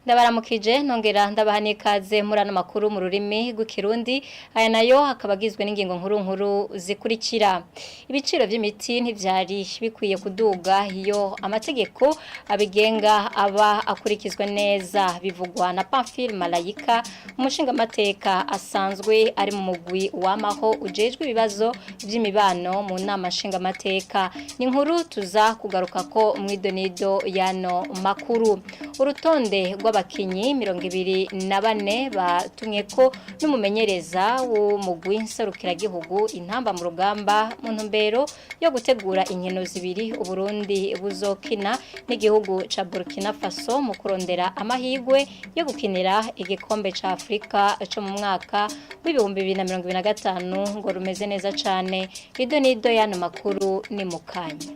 Ndabaramukije nongera ndabaha n'ikaze muri ano makuru mu rurimi rw'ikirundi. Aya nayo akaba agizwe n'ingingo nkuru nkuru zikurikira: ibiciro vy'imiti ntivyari bikwiye kuduga iyo amategeko abigenga aba akurikizwa neza, bivugwa na Pamphile Malayika, umushingamateka asanzwe ari mu mugwi wamaho ujejwe ibibazo vy'imibano mu nama nshingamateka. Ni inkuru tuza kugaruka ko mwidonido yano makuru. Urutonde rw'abakinyi 24 batumye ko n'umumenyereza w'umugwi nserukiragihugu Intamba mu Rugamba mu ntumbero yo gutegura inkino zibiri Uburundi buzokina n'igihugu ca Burkina Faso mu kurondera amahigwe yo gukinira igikombe ca Afrika co mu mwaka w'2025 ngo rumeze neza cane. Ido nido y'ano makuru ni mukanya.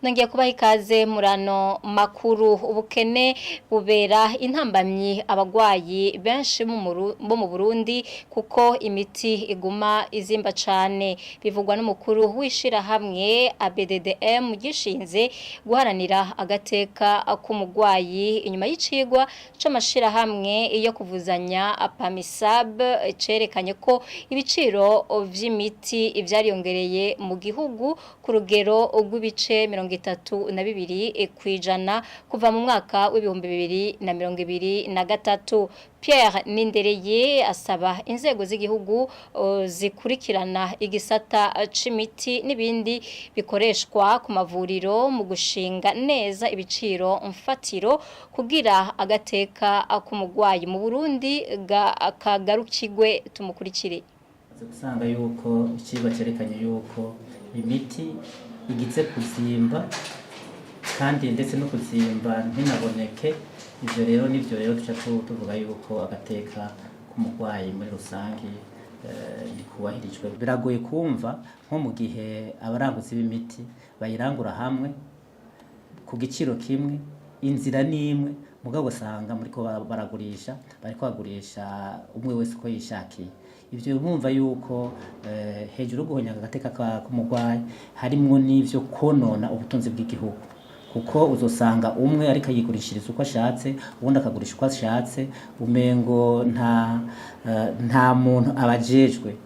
Nongeye kubaha ikaze murano makuru. Ubukene bubera intambamyi abagwayi benshi bo mu Burundi kuko imiti iguma izimba cane, bivugwa n'umukuru w'ishirahamwe ABDDM gishinze guharanira agateka k'umugwayi, inyuma y'icigwa c'amashirahamwe yo kuvuzanya PAMISAB cerekanye ko ibiciro vy'imiti vyariyongereye mu gihugu ku rugero rw'ibice 32% kuva mu mwaka w'2023. Pierre Nindereye asaba inzego z'igihugu zikurikirana igisata c'imiti n'ibindi bikoreshwa ku mavuriro mu gushinga neza ibiciro mfatiro kugira agateka k'umugwayi mu Burundi kagarukigwe. Tumukurikire. Gusanga yuko icigwa cerekanye yuko imiti igize kuzimba, kandi ndetse no kuzimba ntinaboneke. Ivyo rero nivyo rero duca tuvuga yuko agateka k'umurwayi muri rusangi ntikubahirijwe. Biragoye kumva nko mu gihe abaranguzi b'imiti bayirangura hamwe ku giciro kimwe, inzira n'imwe, mugabo usanga muriko baragurisha, bariko bagurisha umwe wese uko yishakiye. Ivyo bumva yuko hejuru yo guhonyanga agateka k'umurwayi harimwo n'ivyo konona ubutunzi bw'igihugu, kuko uzosanga umwe ariko ayigurishiriza uko ashatse, uwundi akagurisha uko ashatse, umengo nta muntu abajejwe.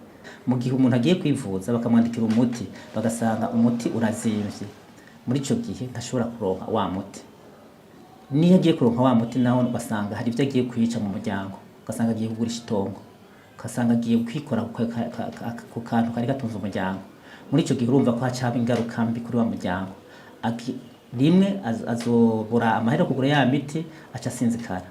Mu gihe umuntu agiye kwivuza bakamwandikira umuti, bagasanga umuti urazimvye, muri ico gihe ntashobora kuronka wa muti. Niyo agiye kuronka wa muti naho, ugasanga hari ivyo agiye kwica mu muryango, ugasanga agiye kugurisha itongo, ugasanga agiye kwikora ku kantu kari gatunze umuryango. Muri ico gihe urumva ko haca haba ingaruka mbi kuri wa muryango. Rimwe azobura amahera yo kugura ya miti, aca asinzikara.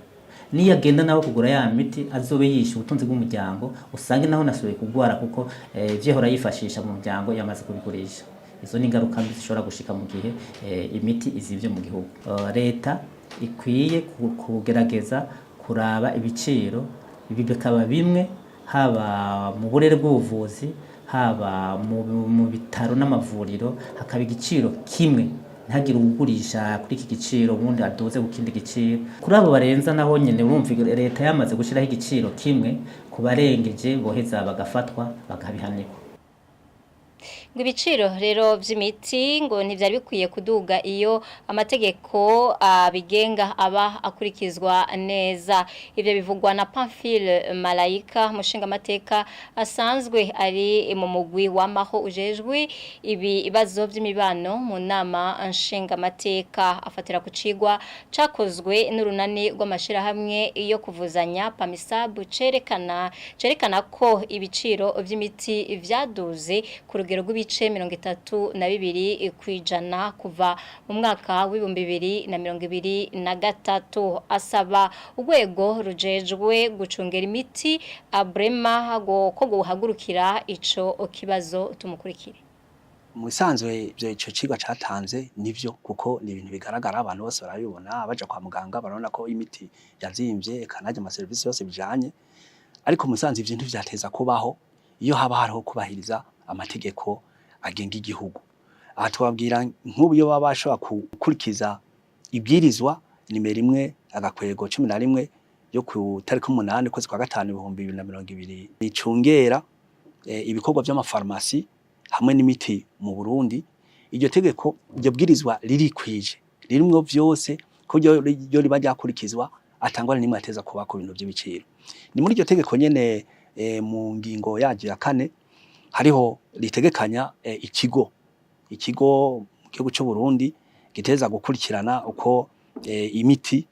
Niyo agenda nawe kugura ya miti, azobe yishe ubutunzi bw'umuryango, usange naho nasubiye kugwara kuko ivyo yahora yifashisha mu muryango yamaze kubigurisha. Izo ni ingaruka mbi zishobora gushika mu gihe imiti izimvye mu gihugu. Leta ikwiye kugerageza kuraba ibiciro, ibi bikaba bimwe haba mu burere bw'ubuvuzi, haba mu bitaro n'amavuriro, hakaba igiciro kimwe, ntihagire uwugurisha kuri iki giciro ubundi aduze ku kindi giciro. Kuri abo barenza naho nyene, urumva leta yamaze gushiraho igiciro kimwe, ku barengeje boheza bagafatwa bakabihanirwa. Ngo ibiciro rero vy'imiti ngo ntivyari bikwiye kuduga iyo amategeko abigenga aba akurikizwa neza. Ivyo bivugwa na Pamphile Malayika, umushingamateka asanzwe ari mu mugwi wamaho ujejwe ibibazo vy'imibano mu nama nshingamateka. Afatira ku cigwa cakozwe n'urunani rw'amashirahamwe yo kuvuzanya PAMISAB cerekana ko ibiciro vy'imiti vyaduze ku rugero rw'ibice 32% kuva mu mwaka w'2023. Asaba urwego rujejwe gucungera imiti Abrema ko guhagurukira ico kibazo. Tumukurikire. Mu bisanzwe ivyo ico cigwa catanze nivyo, kuko ni ibintu bigaragara, abantu bose barabibona, baja kwa muganga barabona ko imiti yazimvye, eka n'arya amaserivisi yose bijanye. Ariko mu bisanzwe ivyo ntivyateza kubaho iyo haba hariho kubahiriza amategeko agenga igihugu. Aha twabwira nk'ubu iyo baba bashobora gukurikiza ibwirizwa nimero 1-11. yo ku tariki 8 kwezi kwa gatanu 2020 ricungera ibikorwa vy'amafarumasi hamwe n'imiti mu Burundi. Iryo tegeko, iryo bwirizwa ririkwije, ririmwo vyose, ko ryo riba ryakurikizwa atangwa n'imwe ateza kuba ku bintu by'ibiciro. Ni muri iryo tegeko nyene, mu ngingo yaryo ya 4, hariho ritegekanya ikigo mu gihugu c'u Burundi giteza gukurikirana uko imiti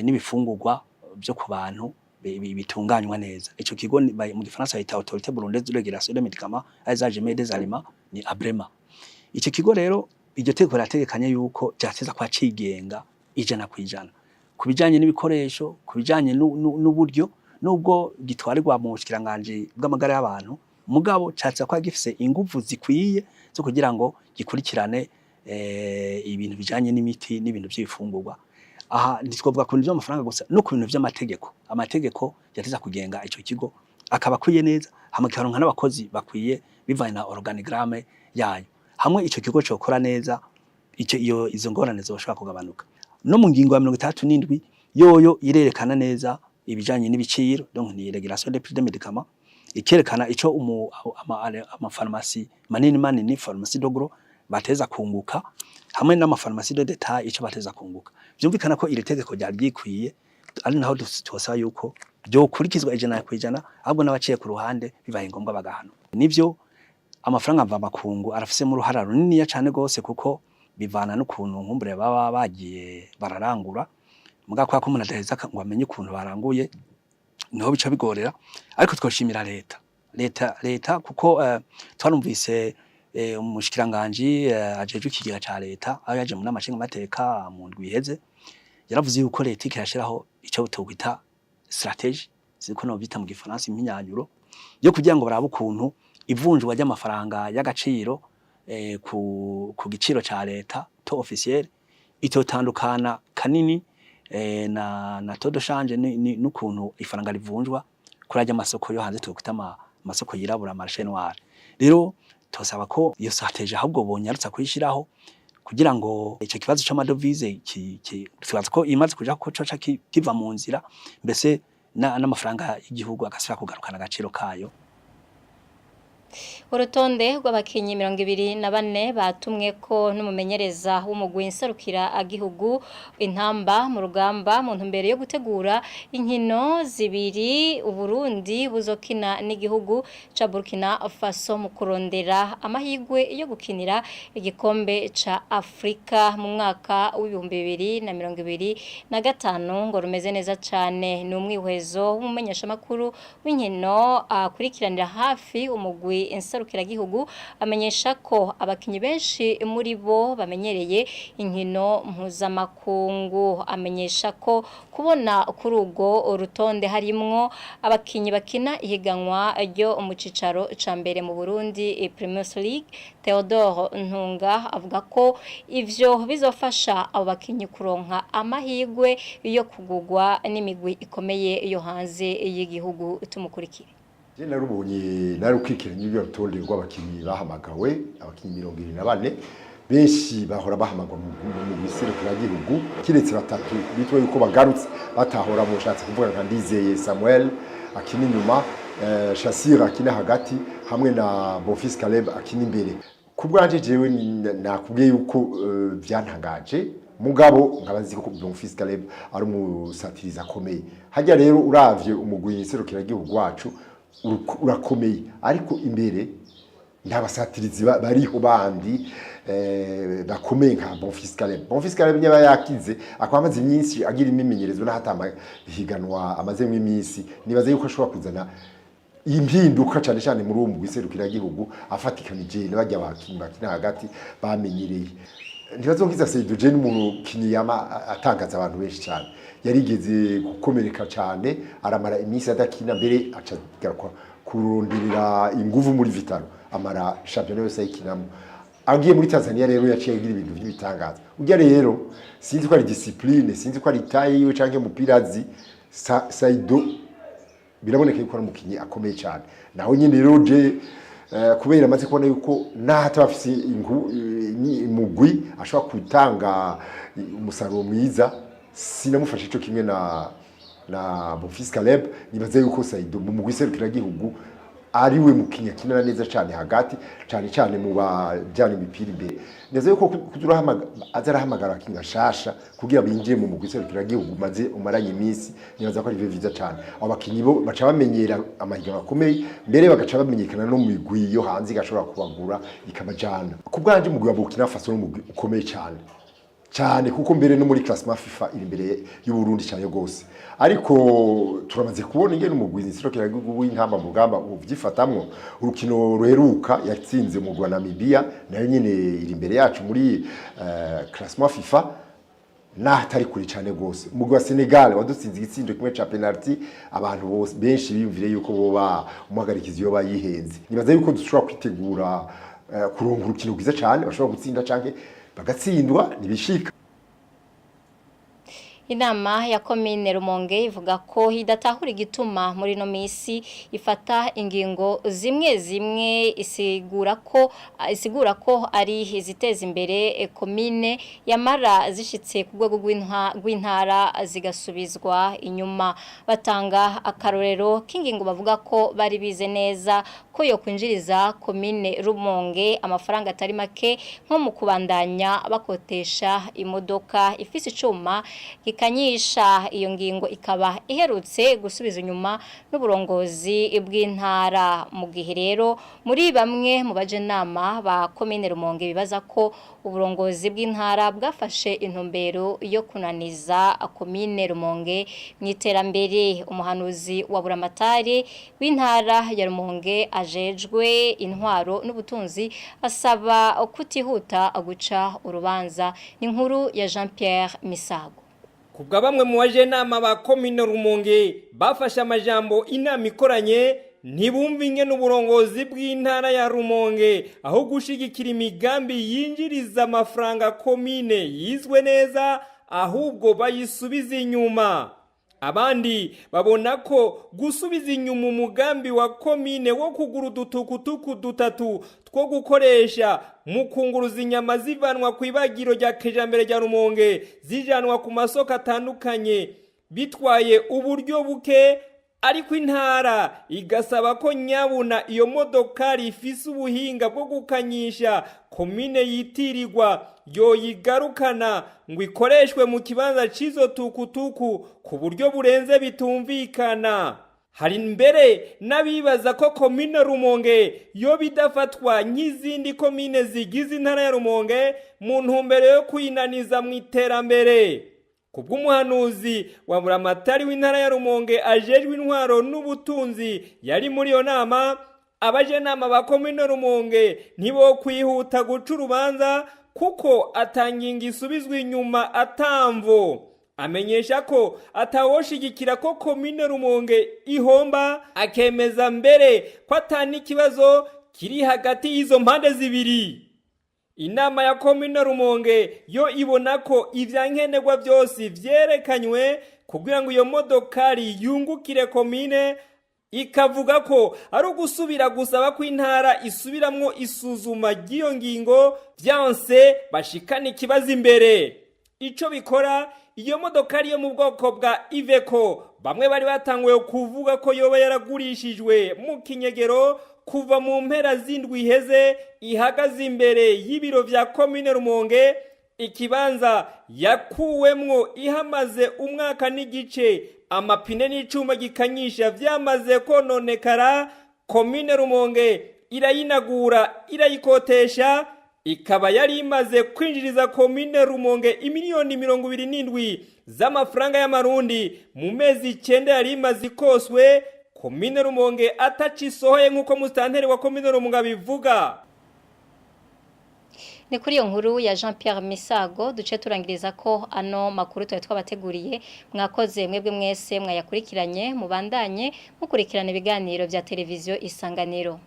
n'ibifungurwa byo ku bantu bitunganywa neza. Ico kigo mu gifaransa yita Autorité burundaise de régulation des médicaments et des des aliments, ni ABREMA. Ico kigo rero, iryo tegeko rirategekanya yuko ryateza kwa cigenga 100% ku bijanye n'ibikoresho, ku bijanye n'uburyo. Nubwo gitwarirwa mu bushikiranganji bw'amagara y'abantu, mugabo catse kwa gifise inguvu zikwiye zo kugira ngo gikurikirane ibintu bijanye n'imiti n'ibintu by'ibifungurwa. Aha ntitwovuga ku bintu by'amafaranga gusa, no ku bintu by'amategeko. Amategeko yateza kugenga ico kigo akaba akwiye neza, hama kikaronka n'abakozi bakwiye bivanye na organigramme yayo. Hamwe ico kigo cokora neza, ico iyo izo ngorane zoshobora kugabanuka. No mu ngingo ya 67 yoyo irerekana neza ibijanye n'ibiciro, donc ni régulation des prix des médicaments, ikerekana ico amafarumasi manini manini, pharmacie de gros, bateza kunguka, hamwe n'amafarumasi de détail ico bateza kunguka. Vyumvikana ko iri tegeko ryari ryikwiye, ari naho twosaba yuko ryokurikizwa 100%, ahubwo n'abaciye ku ruhande bibaye ngombwa bagahanwa. Nivyo, amafaranga mva makungu arafisemo uruhara runiniya cane gose, kuko bivana n'ukuntu nkumbure baba bagiye bararangura. Muga kwa ko umuntu adaheza ngo amenye ukuntu baranguye, niho bica bigorera. Ariko twoshimira leta kuko twarumvise umushikiranganji ajejwe ikigega ca leta, aho yaje mu nama nshingamateka mu ndwi iheze, yaravuze yuko leta ikirashiraho ico twokwita stratégie, siko no bita mu gifaransa, impinyanyuro yo kugira ngo barabe ukuntu ivunjwa ry'amafaranga y'agaciro ku giciro ca leta, taux officiel, itotandukana kanini na taux de change n'ukuntu ifaranga rivunjwa kuri arya masoko yo hanze twokwita amasoko yirabura, marché noir. Rero tosaba ko iyo stratégie ahubwo bonyarutsa kuyishiraho kugira ngo ico kibazo c'amadovize twibaza ko imaze kuja ko coca kiva mu nzira, mbese n'amafaranga y'igihugu agasubira kugarukana agaciro kayo. Urutonde rw'abakinyi 24 batumwe ko n'umumenyereza w'umugwi nserukira agihugu Intamba mu Rugamba mu ntumbero yo gutegura inkino zibiri Uburundi buzokina n'igihugu ca Burkina Faso mu kurondera amahigwe yo gukinira igikombe ca Afrika mu mwaka w'2025 ngo rumeze neza cane. Ni umwihwezo w'umumenyeshamakuru w'inkino akurikiranira hafi umugwi nserukiragihugu, amenyesha ko abakinyi benshi muri bo bamenyereye inkino mpuzamakungu. Amenyesha ko kubona kuri urwo rutonde harimwo abakinyi bakina ihiganwa ryo mu cicaro ca mbere mu Burundi, Premier League. Theodore Ntunga avuga ko ivyo bizofasha abo bakinyi kuronka amahigwe yo kugugwa n'imigwi ikomeye yo hanze y'igihugu. Tumukurikire. Je narubonye, narukurikiranye ibyo rutonde rw'abakinyi bahamagawe, abakinyi 24. Benshi bahora bahamagwa mu giserukiragihugu, kiretse batatu bitwa yuko bagarutse batahora mu nshatse kuvuga nka Ndizeye Samuel akina inyuma, Shassir akina hagati, hamwe na Bonfils Caleb akina imbere. Ku bwanje jewe nakubwiye yuko vyantangaje, mugabo nkaba nzi ko Bonfils Caleb ari umusatirizi akomeye. Hajya rero uravye umugwi serukiragihugu wacu urakomeye, ariko imbere nta basatirizi bariho bandi bakomeye nka Bonfils Caleb. Bonfils Caleb nyaba yakize, akaba amaze iminsi agira imimenyerezo n'ahatama higanwa amazemo iminsi, nibaza yuko ashobora kuzana impinduka cyane cyane muri uwo mugwi serukiragihugu, afatikanije n'abajya bakinyi bakina hagati bamenyereye. Ntibazonkiza Seydou je n'umukinyi yama atangaza abantu benshi cyane. Yarigeze gukomereka cyane, aramara iminsi adakina, mbere aca agaruka kuronderera inguvu muri Vital'O, amara championnat yose ayikinamo. Agiye muri Tanzania rero yaciye agira ibintu by'ibitangaza. Ujya rero sinzi ko ari discipline, sinzi ko ari taille yiwe canke umupira azi. Saido biraboneka yuko ari umukinyi akomeye cyane. Naho nyine rero je kubera amaze kubona yuko naho ataba afise umugwi ashobora gutanga umusaruro mwiza, sinamufashe ico kimwe na na Bonfils Caleb. Nibaza yuko Saido mu mugwi serukiragihugu ari we mukinnyi akinana neza cyane hagati, cyane cyane mu bajyana imipira imbere. Neza yuko aza arahamagara abakinnyi bashasha kugira binjire mu mugwi serukiragihugu maze umaranye iminsi, nibaza ko ari byo byiza cyane. Abo bakinnyi bo baca bamenyera amahiganwa akomeye, mbere bagaca bamenyekana no mu migwi yo hanze, igashobora kubagura ikabajana. Ku bwanje, umugwi wa Burkina Faso ni umugwi ukomeye cyane cyane, kuko mbere no muri classement FIFA iri imbere y'u Burundi cyane gose. Ariko turamaze kubona ingene umugwi nserukiragihugu w'intamba mu rugamba uvyifatamwo. Urukino ruheruka yatsinze umugwi wa Namibia, nayo nyene iri imbere yacu muri classement FIFA, naho atari kure cyane gose. Umugwi wa Senegal wadutsinze igitsindo kimwe ca penalty, abantu bose benshi biyumvire yuko boba umuhagarikizi yoba yihenze. Nibaza yuko dushobora kwitegura kuronka urukino rwiza cyane, bashobora gutsinda canke bagatsindwa, ntibishika. Inama ya komine Rumonge ivuga ko idatahura igituma muri no misi ifata ingingo zimwe zimwe isigura ko ari iziteza imbere komine, yamara zishitse ku rwego rw'intara zigasubizwa inyuma. Batanga akarorero k'ingingo bavuga ko bari bize neza ko yo kwinjiriza komine Rumonge amafaranga atari make, nko mu kubandanya bakotesha imodoka ifise icuma gikanyisha. Iyo ngingo ikaba iherutse gusubiza inyuma n'uburongozi bw'intara, mu gihe rero muri bamwe mu bajenama ba komine Rumonge bibaza ko uburongozi bw'intara bwafashe intumbero yo kunaniza komine Rumonge mu iterambere. Umuhanuzi wa buramatari w'intara ya Rumonge ajejwe intwaro n'ubutunzi asaba kutihuta guca urubanza. Ni inkuru ya Jean Pierre Misago. Kubwa bamwe mu bajenama ba komine Rumonge bafashe amajambo inama ikoranye, ntibumva ingene uburongozi bw'intara ya Rumonge, aho gushigikira imigambi yinjiriza amafaranga komine yizwe neza, ahubwo bayisubiza inyuma. Abandi babona ko gusubiza inyuma umugambi wa komine wo kugura udutukutuku dutatu two gukoresha mu kunguruza inyama zivanwa ku ibagiro rya kijambere rya Rumonge zijanwa ku masoko atandukanye bitwaye uburyo buke, ariko intara igasaba ko nyabuna iyo modokari ifise ubuhinga bwo gukanyisha komine yitirirwa yoyigarukana ngo ikoreshwe mu kibanza c'izo tukutuku ku buryo burenze bitumvikana. Hari mbere n'abibaza ko komine Rumonge yo bidafatwa nk'izindi komine zigize intara ya Rumonge mu ntumbero yo kuyinaniza mu iterambere. Kubw'umuhanuzi wa buramatari w'intara ya Rumonge ajejwe intwaro n'ubutunzi yari muri iyo nama, abajenama ba komine Rumonge ntibo kwihuta guca urubanza, kuko atangingo isubizwa inyuma atamvo. Amenyesha ko atawoshigikira ko komine Rumonge ihomba, akemeza mbere ko atanikibazo kiri hagati y'izo mpande zibiri. Inama ya komine Rumonge yo ibona ko ivyankenerwa byose vyerekanywe kugira ngo iyo modokari yungukire komine, ikavuga ko ari ugusubira gusaba ko intara isubiramwo isuzuma ry'iyo ngingo, vyanse bashikana ikibazo imbere. Ico bikora, iyo modokari yo mu bwoko bwa Iveco bamwe bari batanguye kuvuga ko yoba yaragurishijwe mu kinyegero kuva mu mpera z'indwi iheze, ihagaze imbere y'ibiro vya komine Rumonge, ikibanza yakuwemwo ihamaze umwaka n'igice, amapine n'icuma gikanyisha vyamaze kononekara. Komine Rumonge irayinagura, irayikotesha, ikaba yari imaze kwinjiriza komine Rumonge imiliyoni 27 z'amafaranga y'amarundi mu mezi 9 yari imaze ikoswe. Komine Rumonge atacisohoye, nk'uko musitanteri wa komine Rumonge abivuga. Ni kuri iyo nkuru ya Jean Pierre Misago duce turangiriza ko ano makuru twari twabateguriye. Mwakoze mwebwe mwese mwayakurikiranye. Mubandanye mukurikirana ibiganiro vya televiziyo Isanganiro.